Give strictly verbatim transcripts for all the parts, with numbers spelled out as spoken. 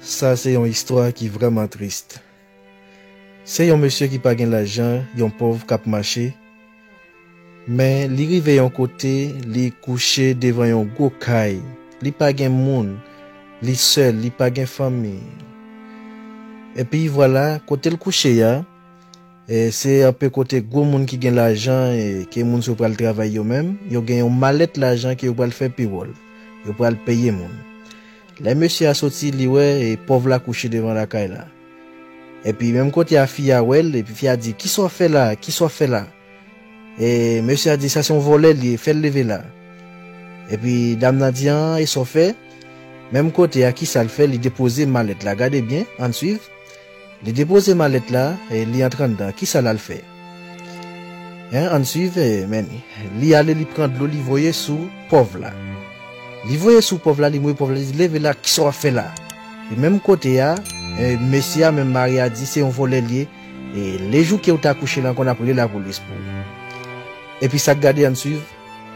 Sa se yon istwa ki vrèman tris. Se yon mesye ki pa gen lajan, yon pòv k ap mache. Men li rive yon kote, li kouche devan yon gwo kay. Li pa gen moun, li sèl, li pa gen fanmi. Epi vwala, kote l kouche a, e se anpe kote gwo moun ki gen lajan e ke moun sa yo pral travay yo menm, yo gen yon malèt lajan ke yo pral fè pewòl. Yo pral peye moun. Lè mesye a soti, li wè e pòv la kouche devan lakay la. Epi menm kote a fi a wè l, epi fi a di, "Kisa w ap fè la? Kisa w ap fè la?" E mesye a di, "Sa se yon vòlè li ye, fè l leve la." Epi dam nan di, "An, e sa w fè?" Menm kote a, kisa l fè? Li depoze malèt la. Gade byen, ann swiv. Li depoze malèt la, e li antre anndan. Kisa l al fè? Hein, ann swiv, e, men li ale, li pran dlo, li voye sou pòv la. Li voye sou pòv la, li mouye pòv la, li di, "Leve la, kisa w ap fè la?" E menm kote a, e, mesye a, menm mari a di, "Se yon vòlè li ye. E lejou ke w ta kouche la ankò, n ap rele lapolis pou ou." Epi sa k gade, ann swiv,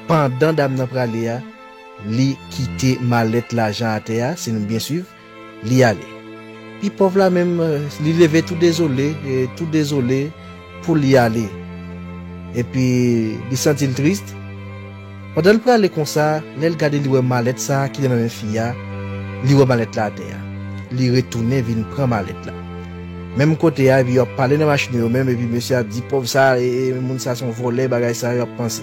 pandan dam nan prale a, li kite malèt lajan atè a, si nou byen swiv, li ale. Pi pòv la menm, e, li leve tou dezole, e, tou dezole pou li ale. Epi li santi l tris. Pandan l prale konsa, lè l gade, li wè malèt sa a ki te nan men fi a, li wè malèt la atè a. Li retounen vin pran malèt la. Menm kote a, epi yo ap pale nan machin yo menm, epi mesye ap di, "Pòv sa, e, e, moun sa se yon vòlè, bagay sa yo ap panse."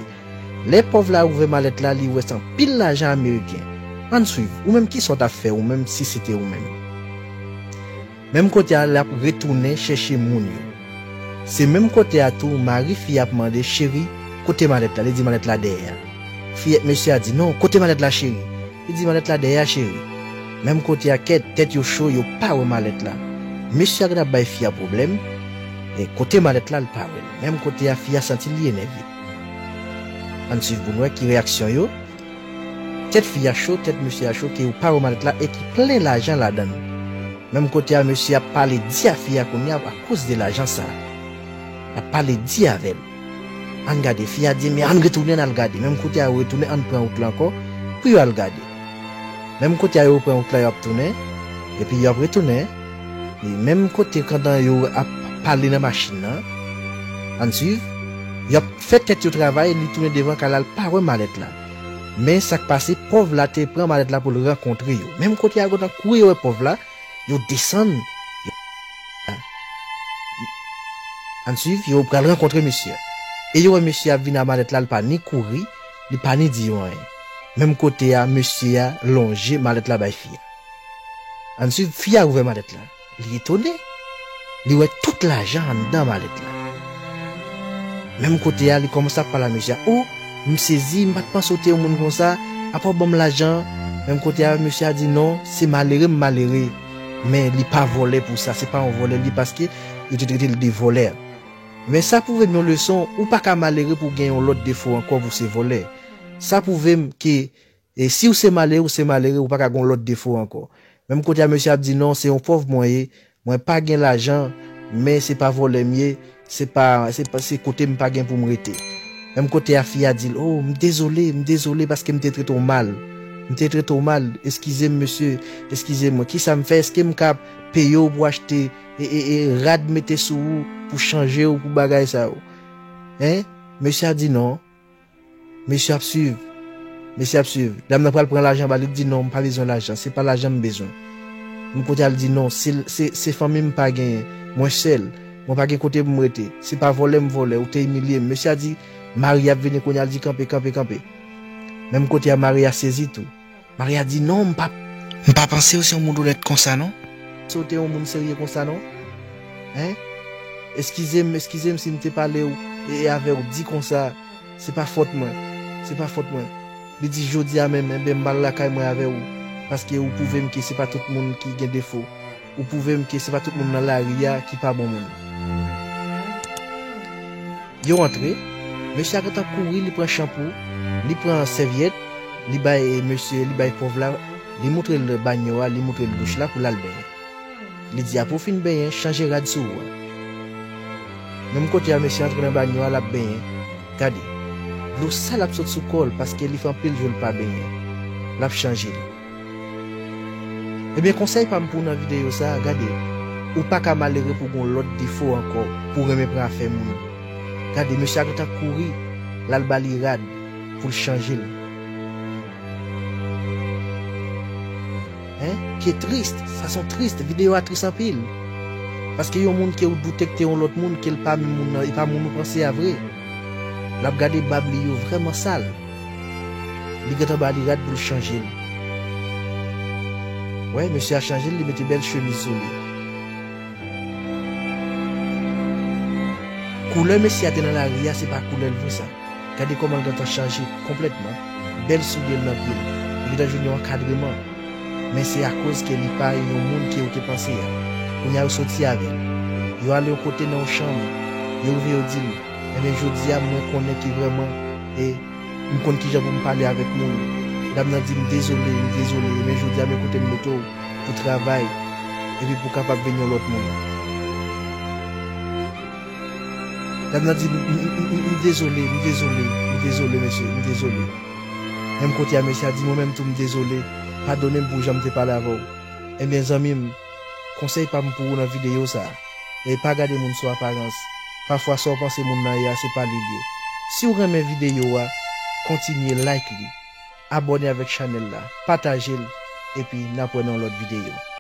Lè pòv la ouvè malèt la, li wè se anpil lajan ameriken. Ann swiv, ou menm kisa w t ap fè, ou menm si se te ou menm? Menm kote a, l ap retounen chèche moun yo. Se menm kote a tou, mari fi a ap mande, "Cheri, kote malèt la?" Li di, "Malèt la dèyè a." Fi, mesye a di, "Non, kote malèt la, cheri?" Li di, "Malèt la dèyè a, cheri." Menm kote a, kèt, tèt yo cho, yo pa wè malèt la. Mesye a gentan ap bay fi a pwoblèm. E kote malèt la, l pa wè l. Menm kote a, fi a santi li enève. Ann swiv pou n wè ki reyaksyon yo. Tèt fi a cho, tèt mesye a cho, ke yo pa wè malèt la e ki plen lajan ladan l. Menm kote a, mesye ap pale di a fi a kounye a akoz de lajan sa a. L ap pale di avè l. Ann gade, fi a di, "Men ann retounen, ann al gade." Menm kote a, yo retounen, ann pran wout la ankò pou yo al gade. Menm kote a, yo pran wout la, y ap tounen, epi y ap retounen. E menm kote, pandan yo ap pale nan machin nan, ann swiv, y ap fè tèt yo travay, li tounen devan kay la, l pa wè malèt la. Men sa k pase, pòv la te pran malèt la pou l rankontre yo. Menm kote a, yo gentan kouri, yo wè pòv la, yo desann. Yo, ann swiv, yo pral rankontre mesye a. E yo wè mesye a ap vin a malèt la, li pa ni kouri, li pa ni di yo anyen. Menm kote a, mesye a lonje malèt la bay fi a. Ann swiv, fi a ouvè malèt la. Li etone. Li wè tout lajan anndan malèt la. Menm kote a, li kòmanse ap pale a mesye a. "O, m sezi, m pa t panse w te yon moun konsa. Apa w ban m lajan?" Menm kote a, mesye a di, "Non, se malere m malere. Men li pa vòlè pou sa, se pa yon vòlè li, paske yo te trete l de vòlè." Men sa pwouve m yon leson, ou pa ka malere pou w gen yon lòt defo ankò pou w se vòlè. Sa pwouve m ke, e si w se malere, ou se malere, ou pa ka gen yon lòt defo ankò. Menm kote a, mesye ap di, "Non, se yon pòv mwen ye, mwen pa gen lajan, men se pa vòlè m ye, se pa, se pa, se kote m pa gen pou m rete." Menm kote a, fi a di l, "O, m dezole, m dezole paske m te trete w mal. M te trete w mal, eskize m, mesye, eskize m. Kisa m fè? Èske m ka peye w pou achte e, e, e rad mete sou ou, pou chanje w, pou bagay sa yo?" Hein? Mesye a di, "Non." Mesye ap swiv. Mesye ap swiv. Dam nan pral pran lajan ba li, li di, "Non, m pa bezwen lajan. Se pa lajan m bezwen." Menm kote a, li di, "Non, se, se, se fanmi m pa genyen. Mwen sèl. Mwen pa gen kote pou m rete. Se pa vòlè m vòlè. Ou te imilye m." Mesye a di, mari ap vini kounye a, li di, "Kanpe, kanpe, kanpe." Menm kote a, mari a sezi tou. Mari a di, "Non, m pa, m pa panse w se yon moun onèt konsa, non. Se w te yon moun serye konsa, non. Hein? Eskize m, eskize m si m te pale w e, e avè w di konsa. Se pa fòt mwen. Se pa fòt mwen." Li di, "Jodi a menm, enben, m pral lakay mwen avè w, paske ou pwouve m ke se pa tout moun ki gen defo. Ou pwouve m ke se pa tout moun nan lari a ki pa bon moun." Yo antre, mesye a gentan kouri, li pran chanpou, li pran sèvyèt, li bay mesye, li bay pòv la, li moutre l banyo a, li moutre l douch la pou l al benyen. Li di, "Apre w fin benyen, chanje rad sou ou a." Menm kote a, mesye antre nan banyo a, l ap benyen. Gade, dlo sal ap sot sou kò l paske li fè anpil jou l pa benyen. L ap chanje l. Ebyen, konsèy pa m pou w nan videyo sa a, gade, ou pa ka malere pou gon lòt defo ankò, pou renmen pran afè moun. Gade, mesye a gentan kouri, l al ba li rad pou l chanje l. Hein? Ki tris, sa son tris, videyo a tris anpil. Paske yon moun ke ou doute k te yon lòt moun, ke l pa menm moun nan, e pa moun ou panse a vre. L ap gade bab li yo vrèman sal. Li gentan ba li rad pou l chanje l. Wè, mesye a chanje l, li mete bèl chemiz sou li. Koulè mesye a te nan lari a, se pa koulè l vre sa. Gade kòman l gentan chanje konplètman. Bèl soulye l nan pye l. Li gentan jwenn yon ankadreman. Men se akoz ke li pa yon moun ke ou te panse a. Kounye a yo soti avè l. Yo ale yon kote nan yon chanm. Yo rive yo di l, "Ebyen, jodi a mwen konnen ki vrèman e m konn kijan pou m pale avèk moun." Dam nan di, "M dezole, m dezole, men jodi a men kote m mete w pou travay, epi pou w kapab vin yon lòt moun." Dam nan di, "M, m, m, m, m dezole, m dezole, m dezole, mesye, m dezole." Menm kote a, mesye a di, "Mwen menm tou, m dezole, padone m pou jan m te pale avè w." Ebyen, zanmi m, konsèy pa m pou ou nan videyo sa a, e pa gade moun sou aparans. Pafwa, sa w panse moun nan ye a, se pa li l ye. Si w renmen videyo a, kontinye like li, abòne avèk chanèl la, pataje l, epi n ap wè nan yon lòt videyo.